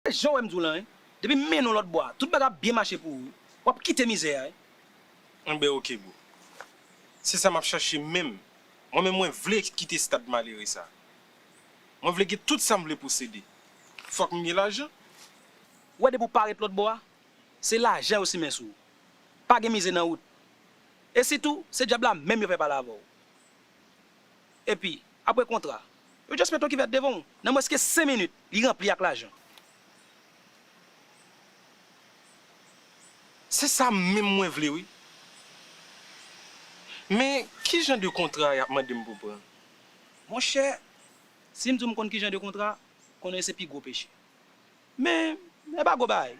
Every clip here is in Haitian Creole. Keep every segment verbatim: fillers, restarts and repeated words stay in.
Se jan w wè m di w lan, wi. Depi m mennen w lòt bò a, tout bagay ap byen mache pou ou, wi. W ap kite mizè a, wi. Enben, oke, bro. Se sa m ap chache menm. Mwen menm, mwen vle kite stad malere sa. Mwen vle gen tout sa m vle posede. Fòk m gen lajan. Ou wè, depi w parèt lòt bò a, se lajan yo simen sou ou. Pa gen mizè nan wout. E sitou, se dyab la menm yo fè pale avè w. Epi, apre kontra, yo just mete yon kivèt devan w. Nan mwens ke senk minit, li ranpli ak lajan. Se sa menm mwen vle, wi. Men, ki jan de kontra y ap mande m pou pran? Monchè, si m di w m konn ki jan de kontra, konnen se pi gwo peche. Men, e pa gwo bagay.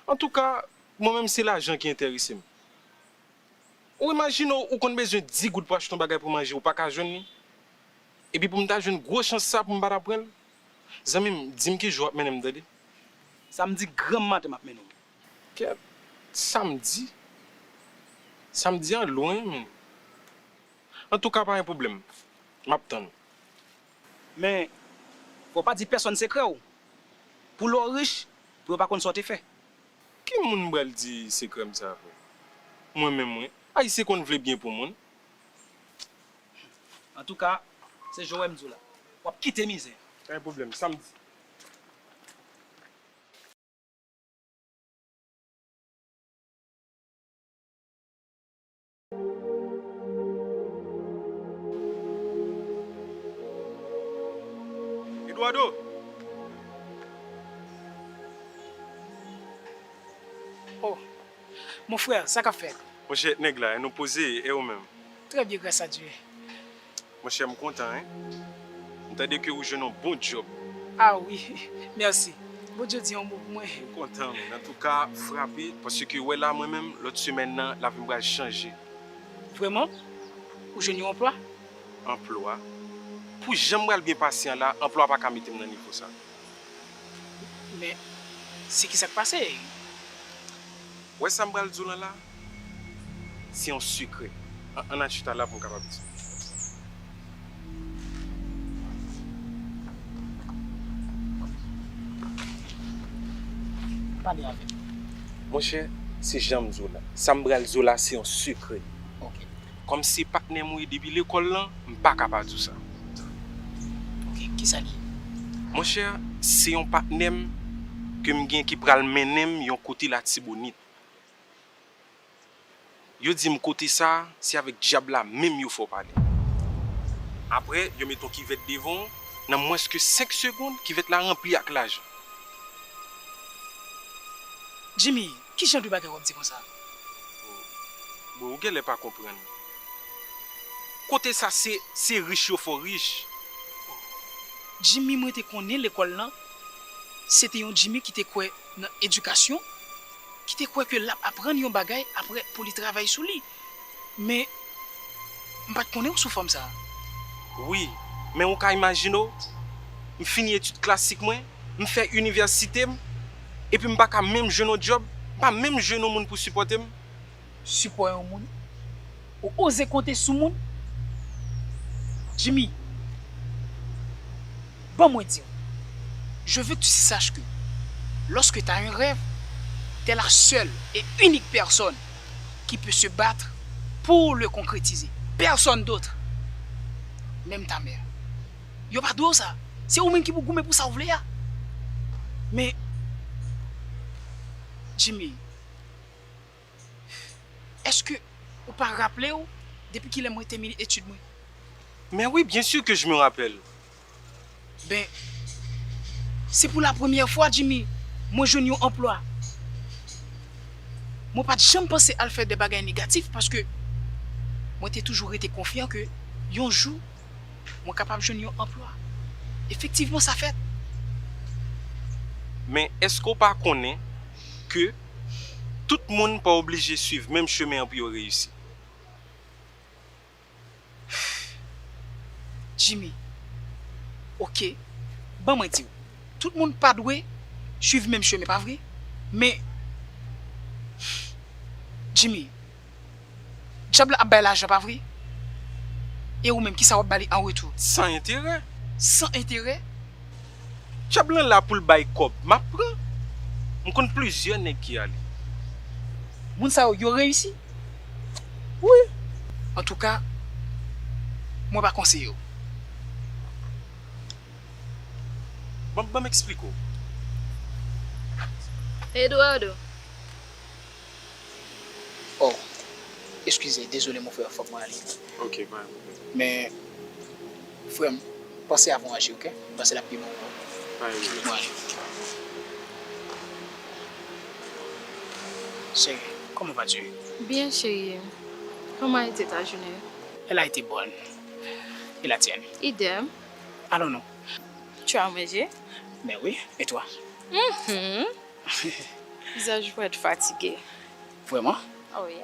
Antouka, mwen menm se lajan ki enterese m. Ou imajine w, ou konn bezwen dis goud pou achte yon bagay pou manje, ou pa ka jwenn li. Epi pou m ta jwenn gwo chans sa pou m pa ta pran l. Zanmi m, di m ki jou w ap mennen m, tande? Samdi granm maten m ap mennen w. Kèt, samdi? Samdi an lwen, men. Antouka, pa gen pwoblèm. M ap tann ou. Men, fò w pa di pèsonn sekrè w. Pou lè w rich, pou yo pa konn sa w te fè. Ki moun m pral di sekrè m sa pou? Mwen menm, mwen. Ayisyen konn vle byen pou moun. Antouka, se jan w wè m di w la. W ap kite mizè. Pa gen pwoblèm, samdi. Eduardo! Oh, mon frè, sa k ap fèt? Monchè, nèg la, e nou poze, e ou menm? Trè byen, gras a Dye. Monchè, m kontan, wi. M tande ke ou jwenn yon bon djòb. Ah wi, mèsi. Bondye di yon mo pou mwen. M kontan, men antouka, frape, paske wè la, mwen menm, lòt semèn nan, lavi m pral chanje. Vrèman? Ou jwenn yon anplwa? Anplwa? Pou jan m pral byen pase an la, anplwa pa ka mete m nan nivo sa. Men, se ki sa k pase? Wè sa m pral di w lan la? Se yon sekrè. An, ann al chita la pou m kapab di. Pale avè m. Monchè, se jan m di w la. Sa m pral di w la, se yon sekrè. Ok. Kòm se patnè m ou ye depi lekòl lan, m pa ka pa di w sa. Ok, kisa l ye? Monchè, se yon patnè m ke m gen ki pral mennen m yon kote Latibonit. Yo di m kote sa, se avèk dyab la menm yo fè w pale. Apre, yo met yon kivèt devan w, nan mwens ke senk segonn, kivèt la ranpli ak lajan. Jimmy, ki jan de bagay w ap di konsa? Bon, ou genlè pa konprann. Kote sa se, se rich yo fè w rich. Jimmy mwen te konnen lekòl lan, se te yon Jimmy ki te kwè nan edikasyon, ki te kwè ke l ap aprann yon bagay apre pou li travay sou li. Men, m pa t konnen w sou fòm sa a. Wi, men ou ka imajine w, m fini etid klasik mwen, m fè inivèsite m, epi m pa ka menm jwenn yon djòb, m pa menm jwenn yon moun pou sipòte m. Sipò yon moun? Ou oze konte sou moun? Jimmy, ban mwen di w, je veux que tu saches que lorsque tu as un rêve, tu es la seule et unique personne qui peut se battre pour le concrétiser. Personne d'autre. Même ta mère. Yo pa dwe w sa. Se ou menm ki pou goumen pou sa w vle a. Men, Jimmy, èske ou pa raple w depi kilè mwen temine etid mwen? Mais oui, bien sûr que je me rappelle. Ben, se pou la premyè fwa, Jimmy, mwen jwenn yon anplwa. Mwen pa t janm panse al fè de bagay negatif paske mwen te toujou rete konfyan ke yon jou, mwen kapab jwenn yon anplwa. Efektivman, sa fèt. Men èske w pa konnen ke tout moun pa oblije swiv menm chemen an pou yo reyisi? Jimmy, oke, ban mwen di w, tout moun pa dwe swiv menm chemen, pa vre? Men, Jimmy, dyab la ap bay lajan, pa vre? E ou menm, kisa w ap ba li an retou? San enterè. San enterè? Djab lan la pou l bay kòb, m ap pran. M konn plizyè nèg ki ale. Moun sa yo, yo reyisi? Wi. Antouka, mwen pa konseye w. Ban, ban m eksplike w. Eduardo. Oh, eskize, dezole mon frè, fòk mwen ale. Ok, pa gen pwoblèm. Men, frè m, panse avan w aji, ok? M panse l ap pi bon pou ou. Pa gen pwoblèm. Mwen ale. Chérie, comment vas-tu? Bien, chérie. Comment a été ta journée? Elle a été bonne. Et la tienne? Idem. Allons-nous. Tu as mangé? Ben oui, et toi? Mhm. Vizaj ou pral fatige. Vrèman? Ah wi.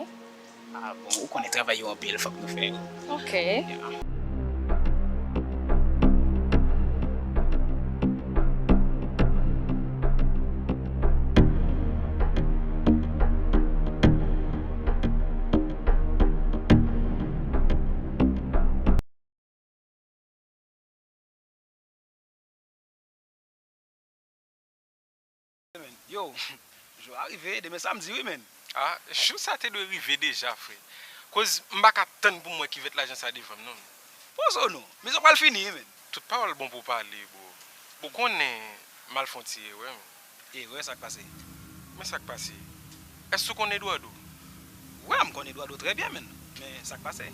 Ah bon, ou konnen travay yo anpil, fòk nou fè yo. Ok. Yeah. Yo, jou a rive, demen samdi wi, menn. Ah, jou sa te dwe rive deja, frè. Koz m pa ka tann pou m wè kivèt lajan sa devan m, non. Poze w non, mizè w pral fini wi, menn. Tout pawòl bon pou pale, bro. Ou konnen m al fè yon ti erè, menn. Erè, sa k pase? Men sa k pase. Èske w konn Eduardo? Wi, m konn Eduardo trè byen, menn. Men sa k pase?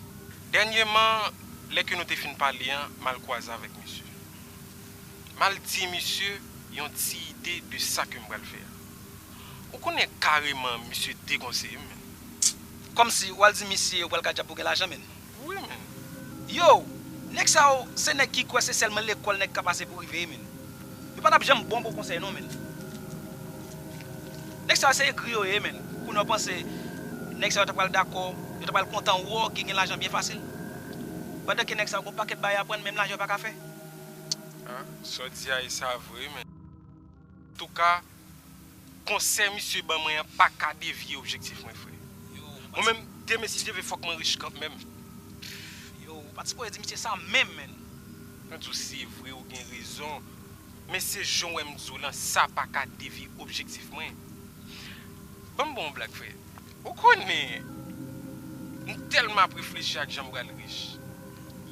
Dènyèman, lè ke nou te fin pale an, m al kwaze avèk misye. M al di misye yon ti ide de sa ke m pral fè a. Ou konnen kareman misye dekonseye m, menn. Kòmsi w al di misye ou pral ka djab pou gen lajan, menn. Wi, menn. Yo, nèg sa yo, se nèg ki kwè se sèlman lekòl nèg ka pase pou rive, menn. Yo pa t ap janm bon pou konsèy non, menn. Nèg sa yo se egri yo ye, menn. Kounye a w panse nèg sa yo ta pral dakò, yo ta pral kontan wè w ki gen lajan byen fasil. Pandan ke nèg sa yo gon pakèt bagay aprann, menm lajan yo pa ka fè. Ah, sa w di a, e sa vre, menn. Antouka, konsèy misye ban mwen an pa ka devye objektif mwen, frè. Yo, mwen menm, demen, si Dye vle, fòk mwen rich kanmenm. Yo, ou pa t sipoze di misye sa menm, menn. Mwen di w, se vre, ou gen rezon. Men se jan w wè m di w lan, sa pa ka devye objektif mwen. Ban m ba w yon blag, frè. Ou konnen, m tèlman ap reflechi ak jan m pral rich.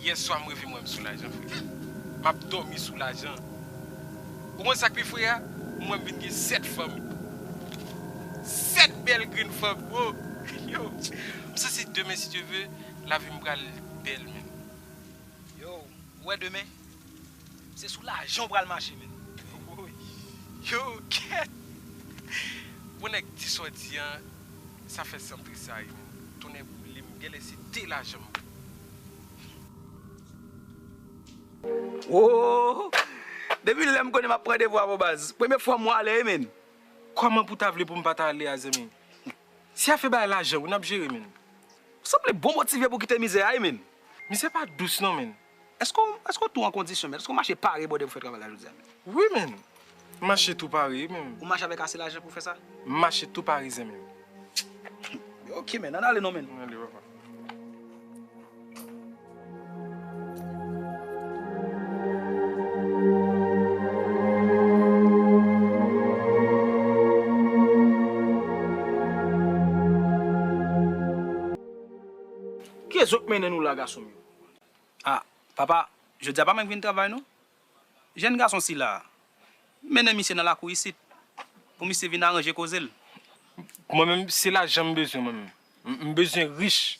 Yè swa, m reve m wè m sou lajan, frè. M ap dòmi sou lajan. Ou konn sa k pi fre a? M wè m vin gen sèt fanm. Sèt bèl grenn fanm, bro. Yo, m santi demen, si Dye vle, lavi m pral bèl, menn. Yo, ou wè demen? Se sou lajan w pral mache, menn. Woy. Yo, kèt! Bon, nèg, di sa w di an, sa fè san m tresayi, menn. Tonnè boule m, genlè se te lajan m. Wo! Depi lè m konnen m ap pran devwa avè w, baz. Premye fwa m wale, menn. Kòman pou ta vle pou m pa t ale a, zanmi? Se afè bay lajan wi n ap jere, menn. Ou sanble bon motive pou kite mizè a, wi, menn. Mizè pa dous non, menn. Èske w, èske w tou an kondisyon, menn? Èske w mache pare bòdè pou fè travay la jodi a, menn? Wi, menn. M mache tou pare, wi, menn. Ou mache avèk ase lajan pou fè sa? M mache tou pare, zanmi m. Ok, menn. Ann ale non, menn. Ann ale, papa. Kiyès zòt mennen nou la, gason m yo? Ah, papa, jodi a pa mwen k vin travay non. Jèn gason sila, mennen misye nan lakou isit, pou misye vin aranje koze l. Mwen menm, se lajan m bezwen, mwen menm. M, m bezwen rich.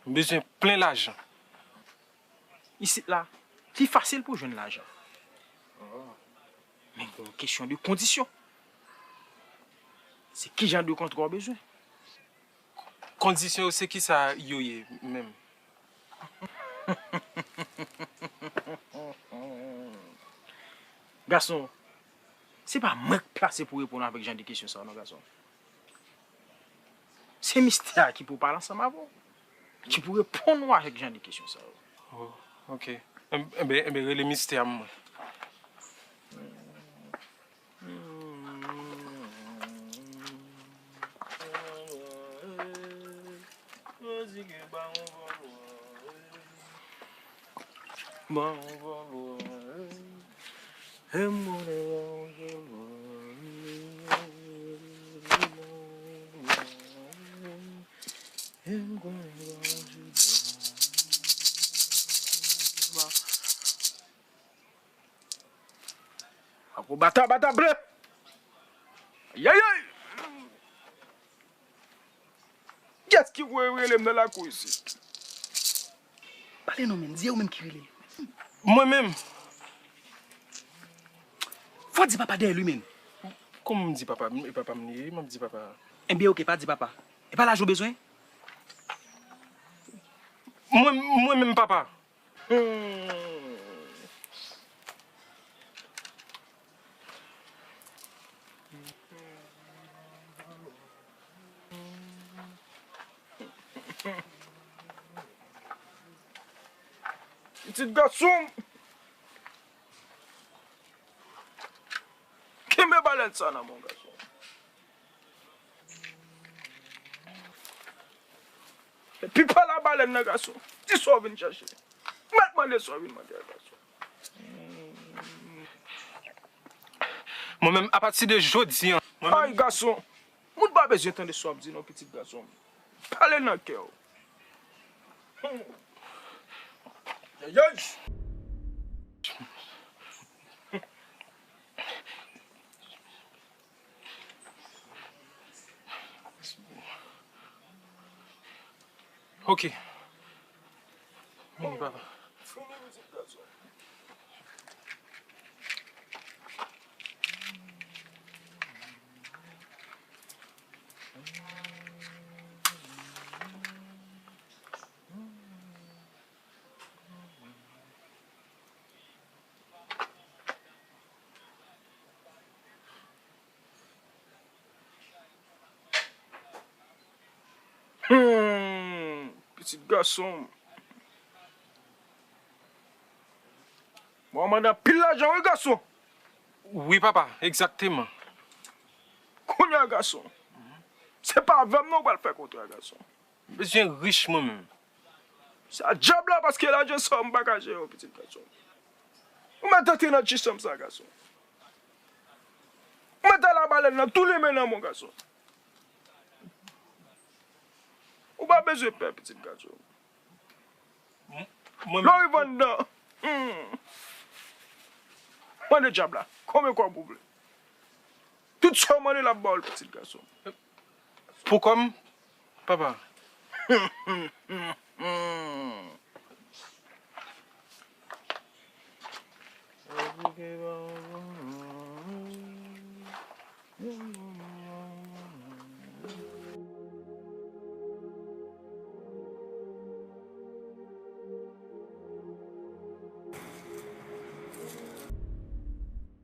M bezwen plen lajan. Isit la, li fasil pou jwenn lajan. Men gen yon kesyon de kondisyon. Se ki jan de kontra w bezwen? Kondisyon yo, se kisa yo ye menm? Gason, se pa mwen k plase pou reponn avèk jan de kesyon sa yo non, gason. Se mistè a ki pou pale ansanm avè w, ki pou reponn ou avèk jan de kesyon sa yo. Oh, ok. Enben, enben, rele mistè a mwen. Bon, bon, bon. Apo bata, bata ble. Ayayay. Kiyès ki voye rele m nan lakou isit? Pale non, menm. Di e ou menm ki rele. Mwen menm. Fò di papa dèyè li menm. Kòman m di papa? E papa m li ye, m ap di papa. Enben, oke, pa di papa. E pa lajan w bezwen? Mwen, mwen menm papa. Hmm. Pitit gason m. Kenbe balèn sa nan men w, gason. Epi pale a balèn nan, gason. Di sa w vin chache. Mèt mande sa w vin mande a, gason. Mwen menm, apati de jodi a, mwen menm. Ay, gason. Moun pa bezwen tande sa w ap di non, pitit gason m. Pale nan kè w. Ayayay. Ok. Vini, papa. Hmm, pitit gason m. Mwen mande anpil lajan, wi, gason. Wi, papa, egzakteman. Kounye a, gason, se pa avè m non w pral fè kontra, gason. M bezwen rich mwen menm. Se a dyab la, paske lajan sa yo m pa ka jere yo, pitit gason. Ou mèt antre nan tchisonm sa, gason. Ou mèt al a balèn nan, tou limen nan men w, gason. Ou pa bezwen pè, pitit gason. Mwen, lè w rive anndan, hmm. Mande dyab la, konbyen kòb ou vle? Tout sa w mande l ap ba w l, pitit gason. Pou kòm, papa.